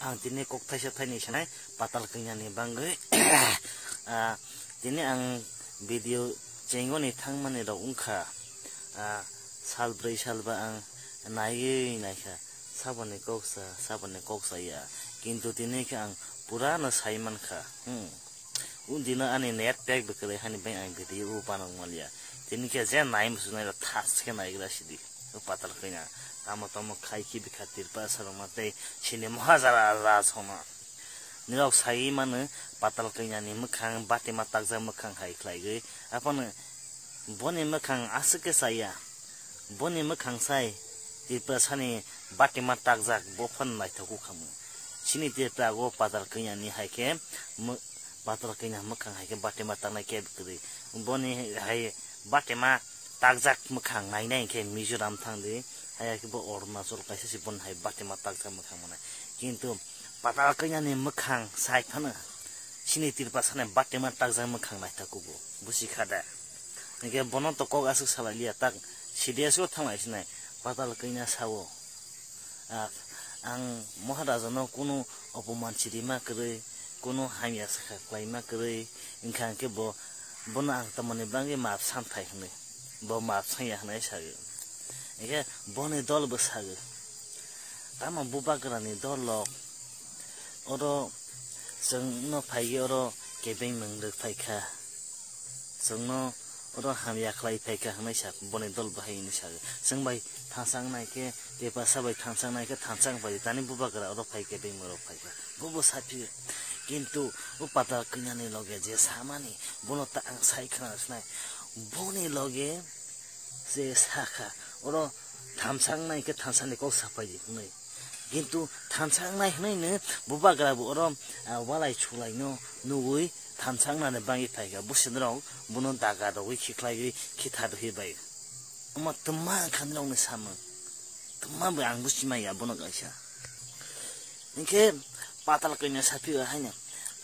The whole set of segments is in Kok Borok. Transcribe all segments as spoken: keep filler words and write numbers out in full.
Ang tini kok thaisa thaini sanai Patal Kanya ni bangwi. Ah, tini ang video chengoni thangmani rok wngkha, ah, sal brwi sal ba ang naiwi naikha, saboni kok sa, saboni kok saya, kintu tini khe ang pura no sai mankha. Hmm. Undino ani net pack bo kwrwi hani bai ang video o banang manliya. Tini khe je nai muchunai rok thas khe naigra sidi. O Patal Kanya tamo tamo khai khi bikha Tripura sarokma tei sini Maharaja songno. Nirok sai mano Patal Kanya ni mwkhang batima takjak mwkhang hai khlaigwi. Aphano boni mwkhang aswk khe chaya. Boni mwkhang sai Tripura sani batima takjak bo phano naithok khamu. Chini Tripura o Patal Kanya ni hai khe mw-, Patal Kanya mwkhang hai khe batima taknai khe kwrwi. Boni hai batima takjak mwkhang nainai khe Mizoram thangdi, hai khe bo Arunachal kaisa se boni hai batima takjak mwkhang manai. Kintu Patal Kanya ni mwkhang sai phano chini Tripura sani batima takjak mwkhang naithok kugo. Busi kha da? Hingke bono to kok aswk salai liya, tak C D S o thanglai sinai, Patal Kanya sao. Ah, ang Maharaja no kunu opoman chirima kwrwi, kunu hamya sakha khlaima kwrwi, wngkha hingke bo, bono ang tamoni bagwi maap santhai hwnwi, bo maap sanya hwnwi sago. Hingke boni dol bo sago, tamo bubagra ni dol rok oro chwng no phaigwi oro kebeng nang rwk phaikha. Chwngno oro hamya khlai phaikha hwnwi sa boni dol bahai hwnwi sa. Chwng bai thansa wngnai khe, Tiprasa bai thansa wngnai khe thansa wng pai tani bubagra oro phai khe bemorok phaikha. Bobo saphio. Kintu o Patal Kanya ni loge je samani bono ta ang sai khna sinai. Boni loge je sakha oro thansa wngnai khe thansa ni kok sapai di hwnwi. Kintu thansa wngnai hwnwi no bubagra bo oro, ah, walai chulaino nugwi thansa wngnani bagwi phaikha. Bwswk norok bono daga rogwi khiklaiwi khitha rwui bai. Omo twma wngkha norokni samung. Twma bai ang buchimaya bono kaisa. Hinkhe Patal Kanya saphio haino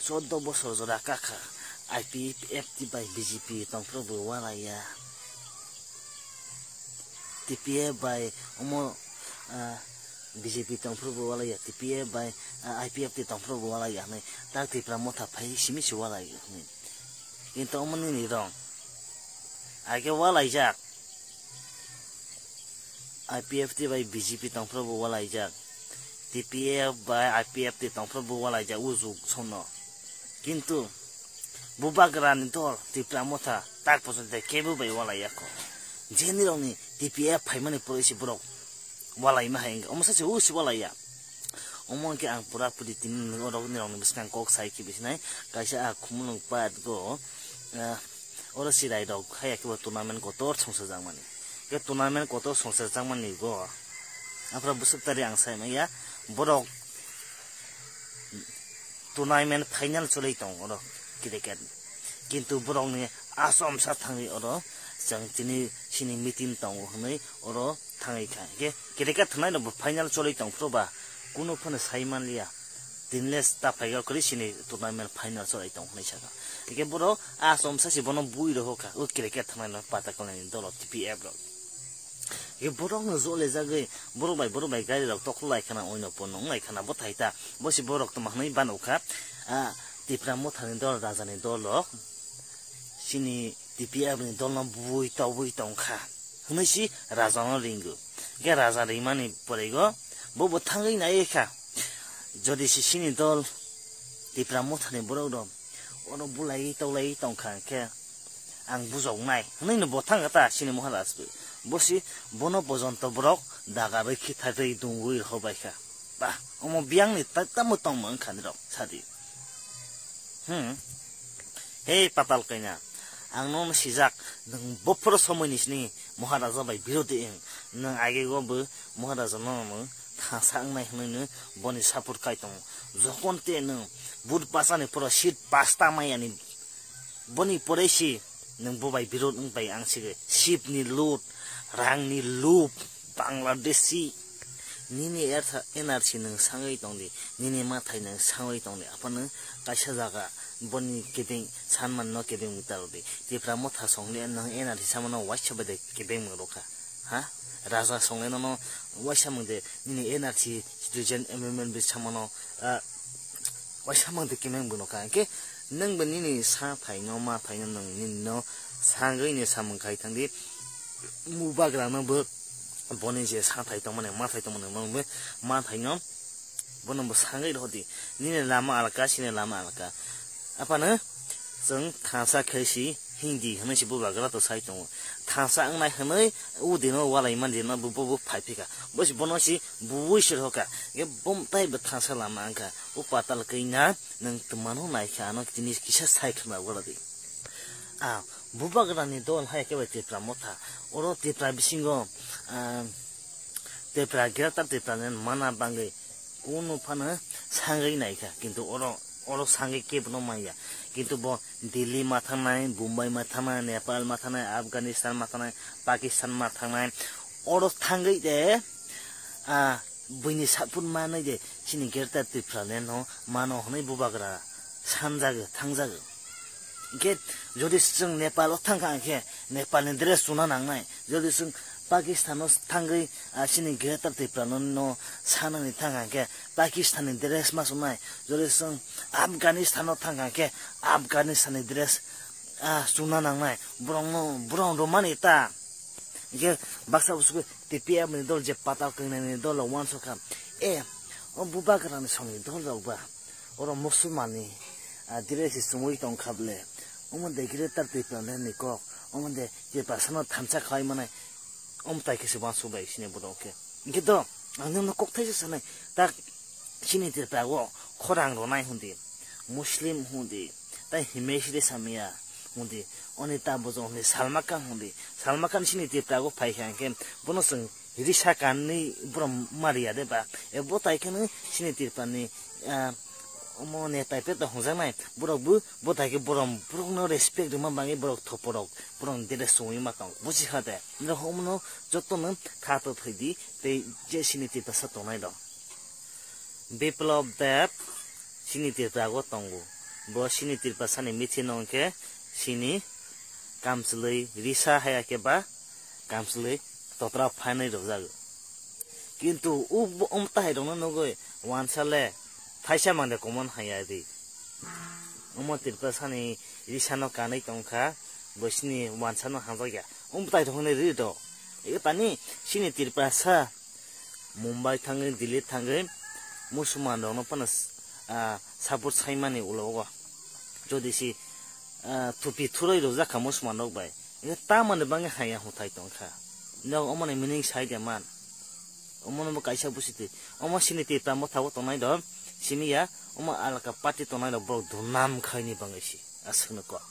choddo bosor jora kakha I P F T bai B J P tongphuru bo walaiya. T P F bai omo, ah, B J P tongphuru bo walaiya, T P F bai, ah, I P F T tongphuru bo walaiya hwnwi tak Tipra Motha phai simi se walai hwnwi. Kintu omo nini wrong. Age walaijak. I P F T bai B J P tongphuru bo walaijak. T P F bai I P F T tongphuru bo walaijak o jug sono. Kintu bubagrani dol Tipra Motha tak pochonte kebo bai walaiya kho. Je nirokni T P F phaimani poroi se borok walaima hai wngkha. Omo sachi o se walaiya. Omo hinkhe ang pura puri tini norok nirokni bwskang kok sai khibi sinai. Kaisa a Khumulwng Park o, ah, oro chirai rok haya khe bo tournament kotor songchajakmani. Khe tournament kotor songchajakmani go. Aphra bwswk tari ang sai manya borok tournament final choli tong oro cricket. Kintu borokni achomsa thangwi oro chwng tini chini meeting tongo hwnwi oro thangwi kha. Hingke cricket thwnai rok bo final choli tong phuru ba kunu phano sai manliya. Tinles ta phaiga kwrwi chini tournament final choli tong hwnwi saka. Hingke borok achomsa se bono bui rohor kha. O cricket thwnai rok pata kolani dolo T P F rok. Ye borok no jole jagwi borok bai borok bai gari rok tokhol lai khana oino pono wng lai khana bo thai ta bo se borok toma hwnwi bano kha. Ah, Tipra Motha ni dol raja ni dol rok chini T P F ni dol no bui tobwi tong kha hwnwi si raja no ringo. Ge raja ringmani pore go bo bo thangwi nai kha. Jodi si chini dol Tipra Motha ni borok rok oro bulai tolai tong kha khe ang bujoknai hwnwi no bo thang kha ta chini Maharaj bo. Bo si bono bojonto borok dagarwi khitharwi dungwi rohor bai kha. Ba, omo biyang ni ta-, tamo tongma wng kha nirok sadi. Hmm. Hei Patal Kanya, ang nono sijak, nwng bophoro somoi ni sini Maharaja bai birodhi wng, nwng age go bo Maharaja no nwng thangsa wngnai hwnwi no boni support kai tongo. Jokhon te nwng vote bachani poro seat pasta maya ni boni pore si nwng bo bai birod wng bai ang sige. Sip ni lut, rang ni lup, Bangladeshi. Nini ertha-, N R C nwng sangwi tongdi, nini mathai nwng sangwi tongdi. Aphano kaisa jaga boni kebeng sanmani no kebeng wngwi ta rwdi. Tipra Motha songli nwng N R C samano waisa bai de kebeng wng rwkha. Ha? Raja songnai nono waisa mung de nini N R C citizen amendment bill samano, ah, waisa mung de kemeng bono ka. Hingke nwng bo nini sa thaino ma thaino nwng nini no sangwi ni samung khai thangdi. Bubagra no bo boni je sa thai tongmani ma thai tongmani ma thai no Bono bo sangwi rw di, nini lama alka, chini lama alka. Aphano chwng thansa khe si Hindi hwnwi si bubagra to sai tongo. Thansa wngnai hwnwi udino walai man di no bo, bo, bo phai phika. Bo si bono si buwi se rw ka. Ge bom tai bo thansa lama wngkha. O patal khe na nwng twmano nai kha, ano tini kisa sai khna wala di. A, bubagra ni dol hai khe bai Tipra Motha. Oro Tipra bisingo, ah, Tipra Greater Tipra ni mana bangwi kunu phano sangwi naikha, kintu oro, oro sangwi kebono manya. Kintu bo Delhi ma thangnai, Bombay ma thangnai, Nepal ma thangnai, Afghanistan ma thangnai, Pakistan ma thangnai, oro thangwi de, ah, buini saphun manwi de, chini Greater Tipraland no mano hwnwi bubagra sanjago, thangjago. Hingke jodi chwng Nepal o thangkha hingke Nepal ni dress chuna nangnai, jodi chwng Pakistan o thangwi, ah, chini Greater Tipraland no sanani thangkha hingke Pakistan ni dress ma chunai, jodi chwng Afghanistan o thangkha hingke Afghanistan ni dress, ah, chuna nangnai, borok no, borok romani ta. Hingke baksa bwswk T P F ni dol je patal kwngnani dol rok uansukha. E, o bubagrani songni dol rok ba. Oro Musulman ni, ah, dress se chumui tongkha ble. Omo de Greater Tipraland ni kok. Omo de Tiprasa no thansa khlai manai. Omo tai khe se uansuk bai sini borok khe. Hingke do, ang nokno kok thaisa sanai. Tak Chini Tripura o khorang rwnai hwndi, Muslim hwndi, tai Himesh Reshamia hwndi, oni ta bojo hwndi, Salma Khan hwndi, Salma Khan chini Tripura o phai kha hwnkhe bono chwng risa kanwi borom mariya de ba, e bo tai kheno chini Tripura ni, ah, omo neta peta hwnjaknai borok bo, bo tai khe borom borok no respect rwma bangwi borok thoporok, borok ni dede chumui ma tong buji kha de, norok omono jotono kha to thwi di tei je chini Tripura sa tongnai rok. Biplab Deb chini Tripura o tongo. Bo chini Tripura sani meeting no hwnkhe chini kamchwlwi risa haya khe ba kamchwlwi totra phainwi rwjago. Kintu o, o mwtai rokno nugwi wansa le thaisa mande common haya di. Omo Tripura sani risa no kanwi tongkha, bo chini wansa no hamjakya. O mwtai rok hwnwi ri do. Eko tani chini Tripura sa Mumbai thangwi, Delhi thangwi, Musulman rokno phano, ah, support saimani ulo o. Jodi si, ah, thupi thuroi rwjak kha Musulman rok bai. Ino tamoni bangwi haya huthai tongkha. Nok omoni meaning sai de man. Omono bo kaisa busi twi. Omo sini twi tamo thago tongnai do. Simi ya, omo alaka party tongnai do borok dunam khaini bangwi si. Aswkno kok.